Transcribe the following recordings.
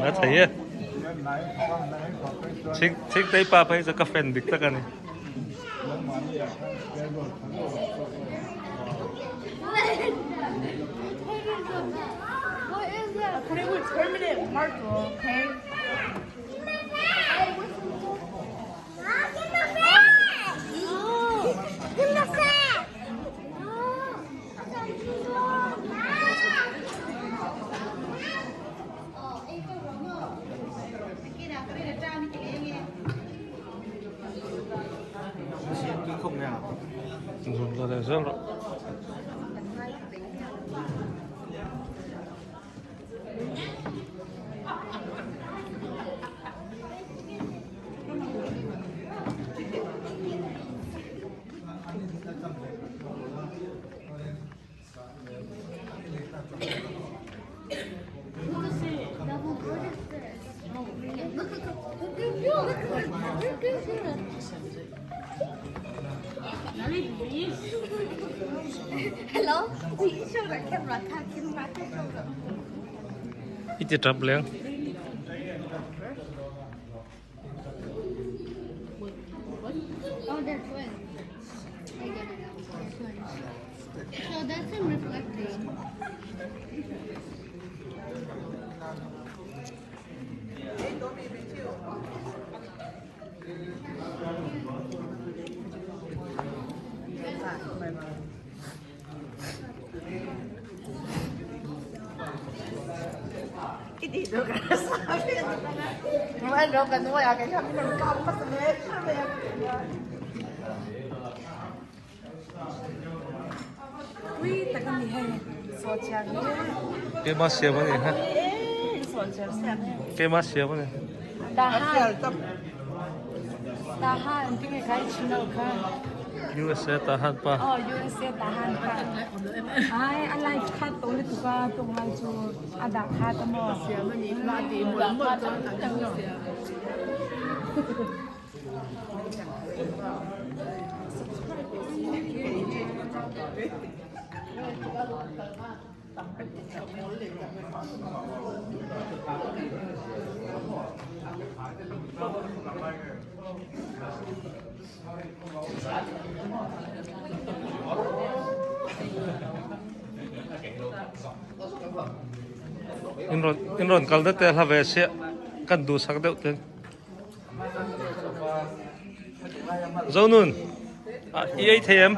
A thei e. Chhing Chhingtei pa phei chu ka fan dik tak a ni. Zun la leh zel rawh. I ti tap leng. Oh, they're twins. I get it now. They're twins. So that's him reflecting. Keima siam a ni ha. Keima siam a ni. USA Tahan pa. Oh, USA Tahan pa. Ai, a live khat to le tuka tung lai chu a dah kha ta mo. Siam ani ma ti mol mol chuan an lo siam. In rawn in rawn kal na te hla ve sia kan duhsak deuh ten. Zonun i ei thei em?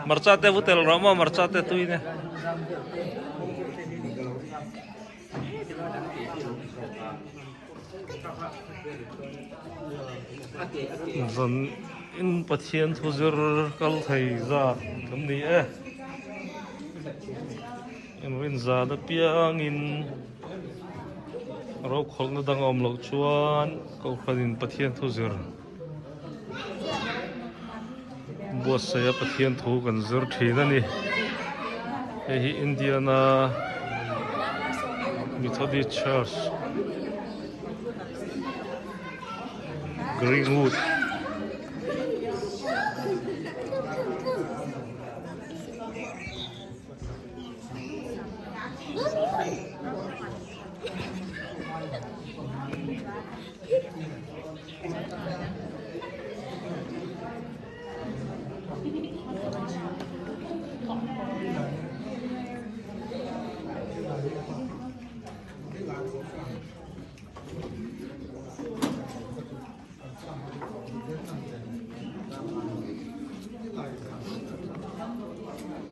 Hmarcha te vu tel rawh maw hmarcha te tui nia. Zan in Pathian thu zir kal thei zat kan ni e. Engrin zan apiangin rokhawlhna dang a awm loh chuan Kohhranin Pathian thu zir buatsaih a Pathian thu kan zir thin a ni. Hei hi Indiana Methodist Church Greenwood.